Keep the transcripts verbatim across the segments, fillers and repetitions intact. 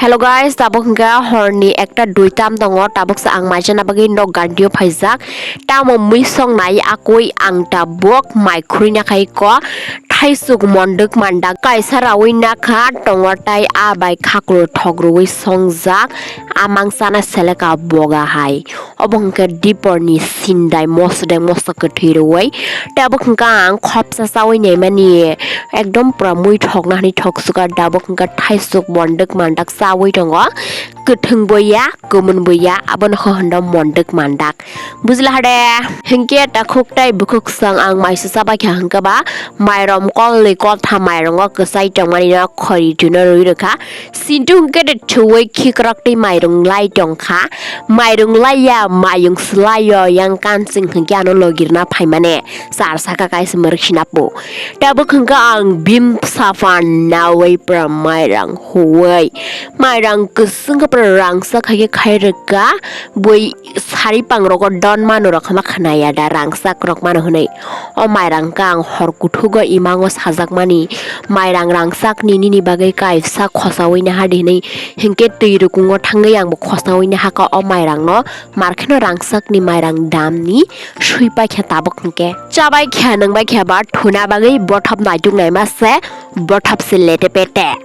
Hello guys, tabuk hwnkhe horni ekta dui tam tongo, tabuk se ang mai chana bagwi nok gandio phaijak. Tamo mui song nai akui ang tabuk mai khurui na khai ko. Thaisuk mondwk mandak kaisa raui nakha tongo tai a bai khaklo thok rwui songjak. A mangsa na seleka boga hai. Obo hwnkhe dipor ni sindai mosodeng moso kwthwi rwui. Tabuk hwnkhe ang khopsa chaui naimani ekdom pura mui thok na hwnwi thok sukar. Tabuk hwnkhe thaisuk mondwk mandak chaui tongo. Kwthwng bo ya, kwmwn bo ya, abono khe hwndo mondwk mandak. Bujila hade, hinkhe takhuk tai bukhuk swng ang maisa chabaikha hinkhe ba, mairom kolni koltham mairongo kwchai tongmani no khori tuno rwi rwkha. Sintu hinkhe de thuwi khikrok twi mairung lai tongkha. Mairung laiya, mayung swlaio, yang kansing hinkhe ano logirna phaimani. Char saka kaisa mwrwk sinapo. Tabuk hinkhe ang bim sapan nawi pura mairang huwi. Mairang kwswng khe pura rangchak hai khe khai rwkha. Bui sari pangrogo don mano rok hama khnaya da rangchak rok mano hwnwi. O mairang khe ang hor kuthugo imango sajakmani. Mairang rangchakni nini bagwi kaisa khosawi naha di hwnwi. Hinkhe twi rukungo thangwi angbo khosawi nahakha o mairangno. Markheno rangchakni mairang damni sui paikha tabuk hinkhe. Chabaikha nwngbaikha ba thuna bagwi bothop naituk naima se bothop se lete pete.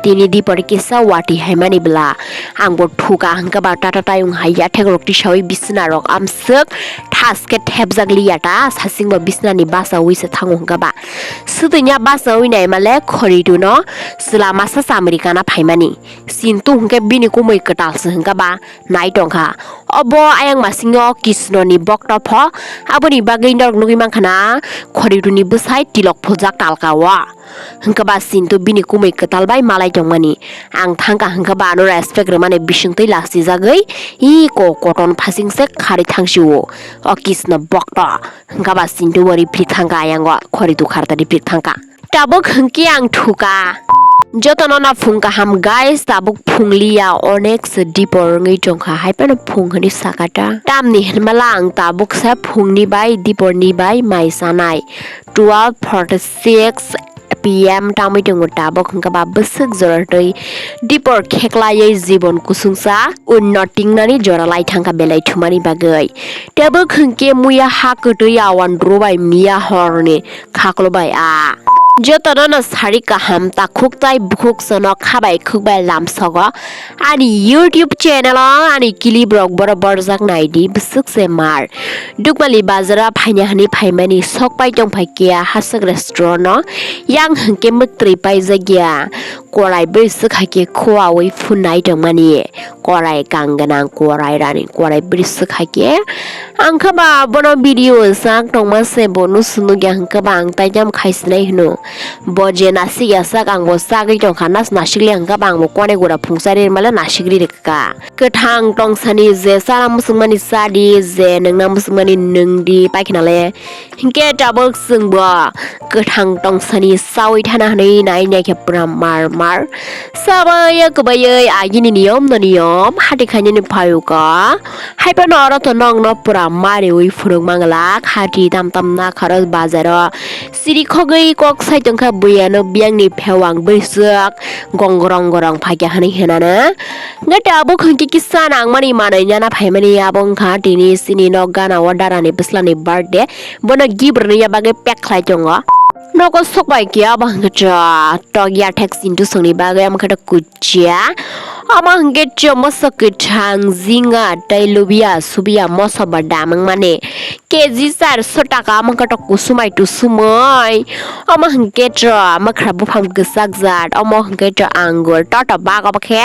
Tini dipori kisa wati haimani bwla. Angbo thuka hwnkhe ba tata tayung hai yathek rok tisawi bisna rok amswk thaske thepjak liya ta sasingbo bisnani basawi se thango hwnkhe ba. Swtwini a basawi naimale khori duno chwla masa chamri kana phaimani. Sintu hwnkhe bini kumui kwtal se hwnkhe ba. Nai tongkha. Obo ayang masingo Kisnoni bokto pho, aboni bagwi norok nugwi mankha na, Khoriruni bwsai tilok phuljak talka o. Hwnkhe ba Sintu bini kumui kwtal bai malai tongmani. Ang thangkha hwnkhe ba ano respect rwmani bisingtwi lachijagwi, iko koton phasing se kharwi thangsi o. O Kisno bokto. Hwnkhe ba Sintu bo riprik thangkha ayango, Khoritu kharta riprik thangkha. Tabuk hwnkhe ang thuka. Jotono no phung kaham guys, tabuk phung liya, onek se dipor wngwi tongkha, hai phano phung hwnwi saka ta. Tamni hwnmala ang tabuk se phungni bai diporni bai mai sanai. Twelve forty six P M tangwi tongo tabuk hwnkhe ba bwswk jora twi dipor kheklaiwi jibon kusungsa unno tingnani jora lai thangkha belai thumani bagwi. Tabuk hwnkhe muya ha kwtwi awan rw bai miya horni khaklo bai a. Jotono no sari kaham takhuk tai bukhuk sono khabai khukbai lamsogo. Ani YouTube channel o ani clip rok boro borjak naidi bwswk se mar. Dukmali bazar o phaina hwnwi phaimani sok pai tongphai kiya haswk restaurant o. Yang hwnkhe mwktwi paijak ya. Korai bwswk hai khe khoawi phunai tongmani. Korai kang gwnang, korai rani, korai bwswk hai khe. Ang khe ba bono video sak tongma se bono swnukya hwnkhe ba ang taijam khaisinai hwno. Bo je nasikya sak ang bo sagwi tongkha, nas nasikli hwnkhe ba ang bo kone gura phungsa ri male nasikri rwkha. Kwthang tongsani je chana muchungmani chadi, je nwngna muchungmani nwngdi, paikhinale. Hinkhe tabuk chwngbo kwthang tongsani chawi thana hwnwi nai naikhe pura mar mar. Chabaiya kwbaiwi agini niyom no niyom hati khainani phayuka. Haiphano oro to nokno pura mariwi phunuk manglak hati tam tam nakharo bazaro. Siri khogwi kok sai tongkha buiyano biyangni phewang bwswk gong gorong gorong phaikha hwnwi hwnana. Hwnkhe tabuk hwnkhe kisa nangmani manwi nana phaimani abo wngkha tini chini nok gana o darani bwslani birthday. Bono gift rwna bagwi pack khlai tongo. Nogo sok bai khe abo hwnkhe tok ya thek sintu songni bagwi amo khe tok kuchia. Amo hwnkhe tok moso kwthang jinga tei lubia subia moso bo damwng mani. K G charso taka amo khe tok kusumai tusumai. Omo hwnkhe tok mwkhra buphang kwchak jat. Omo hwnkhe tok angur toto bak obo khe.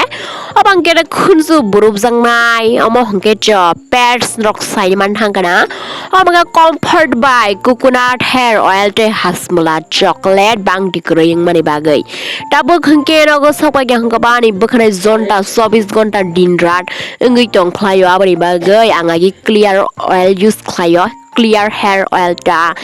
Obo hwnkhe tok khunju burupjaknai. Omo hwnkhe tok pets rok sai man thang kana. Omo khe comfort bai coconut hair oil tei hasmula chocolate bangti kwrwi wngmani bagwi. Tabuk hwnkhe nogo sok bai khe hwnkhe bani bwkhanai jonta chobbish gonta din rat wngwi tong khlaio, aboni bagwi ang agi clear oil use khlaio. Clear hair oil ta.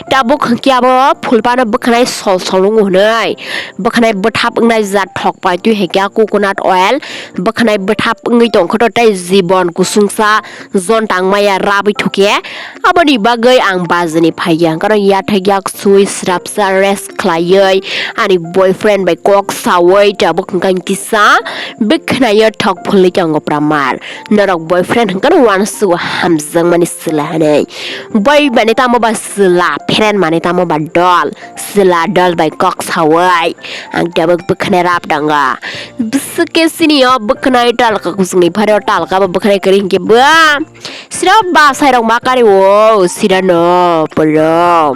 Tabuk hwnkhe abo phulpano bwkhanai sol sol wngo hwnwi. Bwkhanai bwthap wngnai jat thok pai twi hai khe coconut oil. Bwkhanai bwthap wngwi tongkha to tei jibon kusungsa jon tangmaya rabwi thukhe. Aboni bagwi ang bajini phaiya. Hwnkhe yathek yak sui srapsa rest khlaiwi ani boyfriend bai kok sawi tabuk hwnkhe ang kisa bwkhanaio thok phulwi tongo pramar. Norok boyfriend hwnkhe no uansuk hamjakmani chwla hinwi. Bai mani tamo ba chwla, friend mani tamo ba dol. Chwla dol bai kok sawi. Ang tabuk bwkhwnai rap danga. Bwswk ke sini o bwkhwnai talka kusungni phari o talka bo bwkhwnai kwrwi hinkhe ba. Sira ba sairok ma kari o, sira no poro.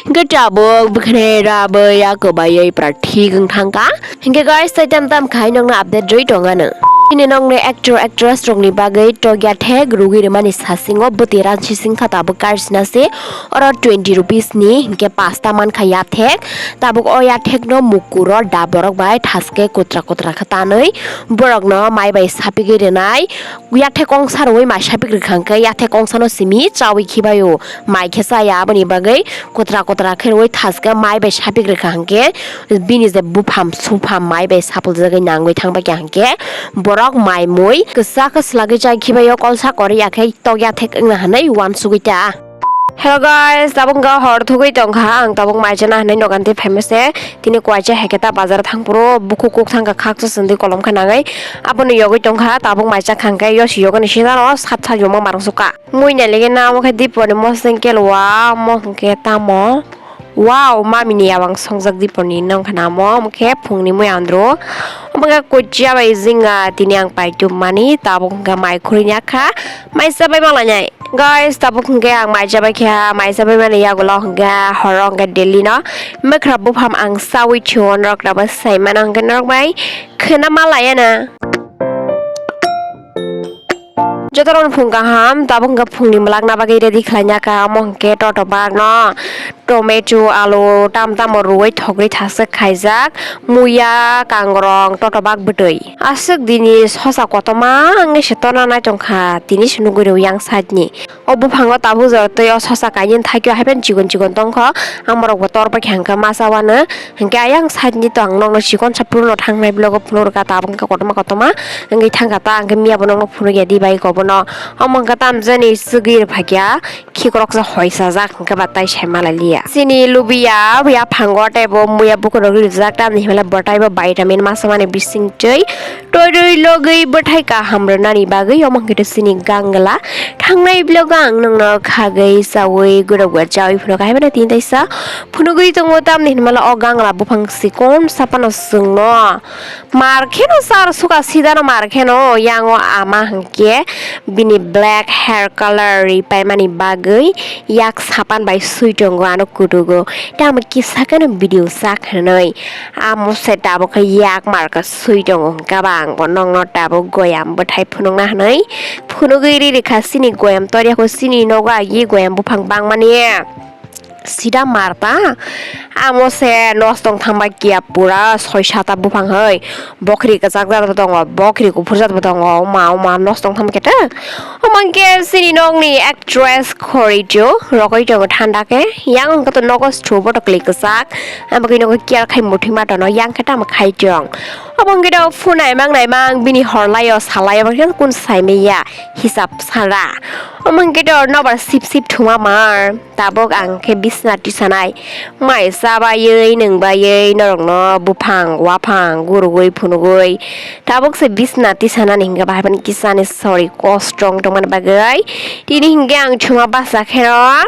Hinkhe tabuk bwkhwnai rabwi ya kwbaiwi pra thik wng thangkha. Hinkhe guys, tai tam tam khai nokno update rwi tongano. Chini nokni actor actress rokni bagwi tokya thek rugwi rwmani sasingo bwtwi ransi singkha tabuk karsina se oro twenty rupees ni hinkhe pasta mankha yathek. Tabuk o yathekno mukuro da borok bai thaske kutra kutra khe tanwi borokno mai bai sapigwi rwnai. Yathek kongsa rwui mai sapik rwkha hinkhe yathek kongsano simi chaui khibaio. Mai khe chaya aboni bagwi kutra kutra khe rwui thaske mai bai sapik rwkha hinkhe bini je bupham supham mai bai sapuljagwi nangwi thangbai kha hinkhe borok mai mui kwchak khe swlagwi chai khibaio kolsa kori ya khe tokya thek wngna hinwi uansugwi ta. Hello guys, tabuk wngkha hor thugwi tongkha, ang tabuk mai chana hinwi nogan twi phaima se, tini kuacha heketa bazar thangphuru bukhuk kuk thangkha khaksa sindi kolom khe nangwi, aboni yogwi tongkha tabuk mai chakha hinkhe yosi yogani sinaro sat sajwkma marung sukha. Mui nailigena omo khe Diponi moseng kelwa, omo hwnkhe tamo? Wow, mamini yawang songjak Diponi nongkhna omo, omo khe phungni mui andro. Omo khe kuchia bai jinga tini ang paitum mani, tabuk hwnkhe mai khurui yakha, mai chabai malainai. Guys, tabuk hwnkhe ang mai chabai kha, mai chabai mani yagulo hwnkhe horo hwnkhe daily no mwkhra bupham ang chaui thio, norok tabuk sai mano hwnkhe norok bai khwna malaiyana. Jotono phung kaham, tabuk hwnkhe phungni mwlakna bagwi ready khlaina kaham, omo hwnkhe toto bagno tomato, alu, tam tamo rwui thogwi thaswk khaijak, muya, kangrong, toto bak bwtwi. Aswk dini sosa kotorma wngwi se torna naitongkha, tini se nugwi rw yang side ni. O buphango tabuk jora twi o sosa kainwi thakhe o, haiphano chikon chikon tongkho, ang borok bo tor paikha hwnkhe masa uanw. Hinkhe ayang side ni to ang nokno chikon sa phuru no thangnai vlog o phunuk rwkha, tabuk hwnkhe kotorma kotorma wngwi thangkha ta, hwnkhe miya bo nokno phunukya di bai kobono. Omo hwnkhe tamjani swgwi rwphaikya, khikrok sa hoisajak hwnkhe ba tai sai malai liya. Chini lubiya yaphango tei bo muya bukurok rijak, tamni hwnle bo tei bo vitamin masa mani bising twi. Torwi logwi bwthai kaham rwnani bagwi omo hwnkhe chini gangla. Thangnai vlog o ang nokno khagwi chawi gurab gurab chawi phunuk hai mano tini taisa phunugwi tongo, tamni hinmala o gangla buphang sikon sapano chwngno mar kheno char suka sidano mar kheno yango ama hwnkhe bini black hair color ri paimani bagwi yak sapan bai swi tongo ano kutugo, tamo kisa kheno video sak hinwi. Amo se tabuk khe yak marka swi tongo hwnkhe ba ang bo nokno tabuk goyam bwthai phunukna hinwi phunugwi ri rikha, chini goyam tor yakho chini nogo agi goyam buphang bangmani sida marta. Amo se nosto wng thangba kiya pura soi sata buphang hai, bokri kwchak jat bo tongo, bokri kuphur jat bo tongo, oma oma nosto wng thangba khe ta. Omo hwnkhe chini nokni actress khori jo rogwi tongo thanda khe, yang hwnkhe to nogo stro boto kwlwi kwchak, amo khe nogo care khai muthwi ma tono, yang khe tamo khai tong. Omo hwnkhe to phunai mang nai mang bini horlai o salai omo khe kun sai manya hisab sara. Omo hwnkhe to nobar sip sip thuma mar. Tabuk ang khe bisna tisanai, mai chabaiwi nwngbaiwi norokno buphang waphang gurugwi phunugwi tabuk se bisna tisanani hinkhe bahai phano kisani sori kosto wng tongmani bagwi tini hinkhe ang chuma basa kheno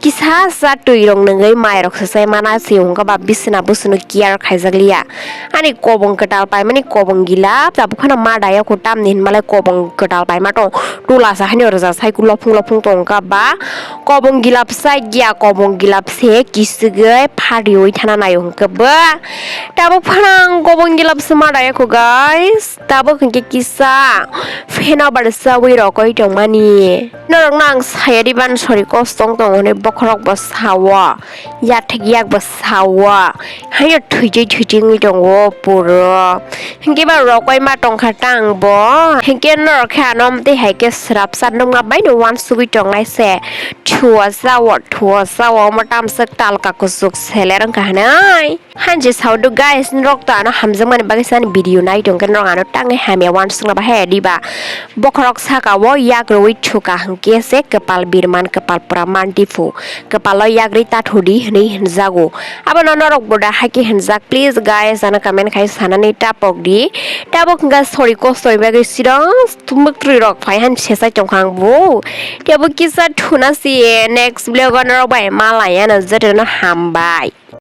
kisa sa twi rok nungwi mai rok swsai mana se hwnkhe ba bisna buswno care khaijak liya. Ani kobong kwtal paimani kobong gila tabuk phano ma daya kho tamni hinmalai kobong kwtal paima tong tula sa haino rwja sai khe lophung lophung tong kha ba kobong gila bwsai giya kobong Gilap se kisugwi phariwi thana naio hwnkhe bo. Tabuk phano ang gobong gilap se ma dayakho guys. Tabuk hwnkhe kisa pheno bar sawi rokoi tongmani. Norokno ang saya diban sori kostong tongo hwnwi bokhorok bo sao. Yathek yak bo sao. Haino thwijwi thwijwi wngwi tongo puro. Hinkhe ba rokoi ma tongkha tang bo. Hinkhe norok khe ano amtwi hai khe srapsa nukma baino uansugwi tongnai se. Thuo sao, thuo sao, omo tamswk talka kuchuk seler wngkha hwnwi. Hanji sao do guys, norok to ano hamjakmani bagwi se ani video nai tongkhe norok ano tangwi hamya uansukna bahai diba. Bokhorok saka o yak rwui thuka hwnkhe se kwpal birman, kwpal pura mantiphuru. Kwpalo yakrwi tathudi hwnwi hwnjago. Abono norok bo da haikhe hwnjak, please guys, ano comment khai sanani tapok di. Tabuk hwnkha sori kostoi bagwi sidong mwktwrwi rok phai han sesai tongkha ang bo. Tei abo kisa thuna si next vlog o norok bai malai ano jotono hambai.